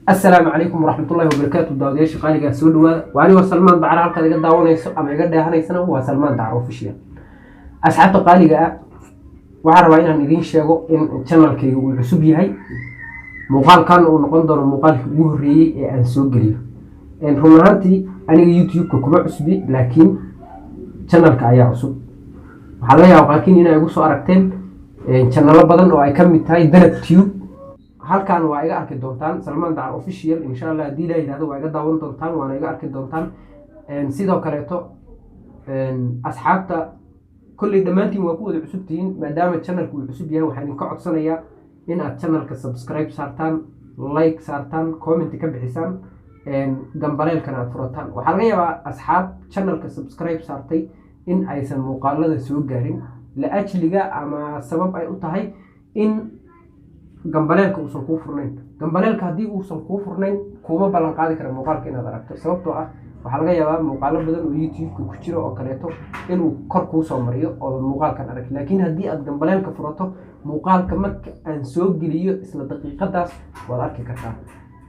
Asalaamu calaykum waraxmatullahi wabarakaatu. Daawadayaasha qaaligaa, soo dhawaada. Waa anigoo Salmaan Dacar. Halkaad iga daawanayso ama iga dheehanaysana waa Salmaan Dacar Official. Asxaabta qaaliga ah, waxaan rabaa inaan idiin sheego in channelkayga uu cusub yahay, muuqaalkan uu noqon doono muuqaalkii ugu horreeyey ee aan soo geliyo. Run ahaantii aniga YouTube-ka kuma cusbi, laakiin channelka ayaa cusub. Waxaa laga yaaba qaarkiin inay igu soo aragteen channelo badan oo ay ka mid tahay Danab Tube. Halkan waa iga arki doontaan Salmaan Dacar Official, insha Allah. Haddii la yidhahdo, waa iga daawan doontaan, waana iga arki doontaan. Sidoo kaleeto asxaabta kolley dhammaantiin waa ku wada cusubtihiin. Maadaama channelka uu cusub yahay, waxaan idinka codsanayaa in aad channelka subscribe saartaan, like saartaan, comment ka bixisaan, gambaleelkana aad furataan. Waxaa laga yaabaa asxaab channelka subscribe saartay in aysan muuqaalada soo gaarin, la ajliga ama sabab ay u tahay in gambaleelka uusan kuu furnayn. Gambaleelka haddii uusan kuu furnayn, kuuma ballan qaadi kara muuqaalka inaad aragto, sababtoo ah waxaa laga yaabaa muuqaalo badan oo YouTube-ka ku jiro oo kaleeto inuu kor kuu soo mariyo oo muuqaalkan arag. Laakiin haddii aad gambaleelka furato, muuqaalka marka aan soo geliyo isla daqiiqadaas waad arki kartaa.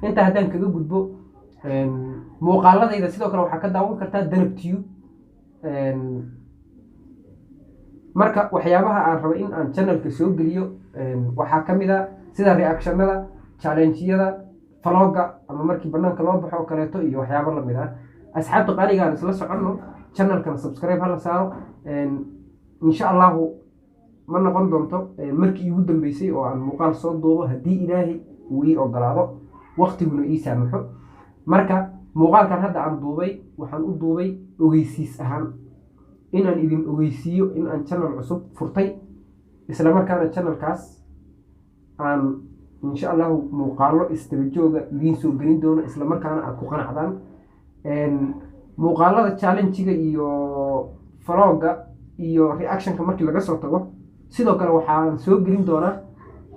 Intaa haddaan kaga gudbo, muuqaaladayda sidoo kale waxaa ka daawan kartaa Danab Tube. Marka waxyaabaha aan rabo in aan channelka soo geliyo waxaa ka mid a sida reactionada, challengeyada, vlogga ama markii banaanka loo baxo oo kaleeto iyo waxyaabo lamid ah. Asxaabta qaaliga, aan isla soconno. Channelkana subscribe hala saaro. Insha Allahu ma noqon doonto markii iigu dambeysay oo aan muuqaal soo duubo, haddii Ilaahay uu ii ogolaado, waqtiguna ii saamaxo. Marka muuqaalkan hadda aan duubay waxaan u duubay ogeysiis ahaan, inaan idin ogeysiiyo in aan channel cusub furtay, isla markaana channelkaas aan insha Allahu muuqaalo isdaba jooga idiin soo gelin doono, isla markaana aad ku qanacdaan. Muuqaalada challenge-ga iyo vlogga iyo reactionka markii laga soo tago, sidoo kale waxaan soo gelin doonaa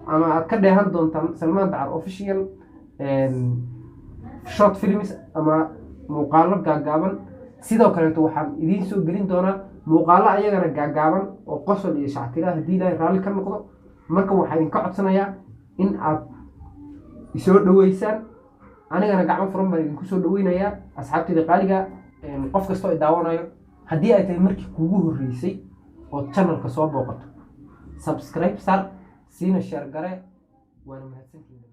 ama aad ka dheehan doontaan Salmaan Dacar Official short films ama muuqaalo gaagaaban. Sidoo kaleeto waxaan idiin soo gelin doonaa muuqaalo ayagana gaagaaban oo qosol iyo shactira, haddii Ilaahay raalli ka noqdo. Marka waxaa idinka codsanayaa in aad isoo dhoweysaan, anigana gacmo furan baan idinku soo dhaweynayaa. Asxaabteyda qaaliga, qof kastoo i daawanayo, haddii ay tahay markii kuugu horreysay oo channelka soo booqato, subscribe sar, siina share garee. Waana mahadsantihiin.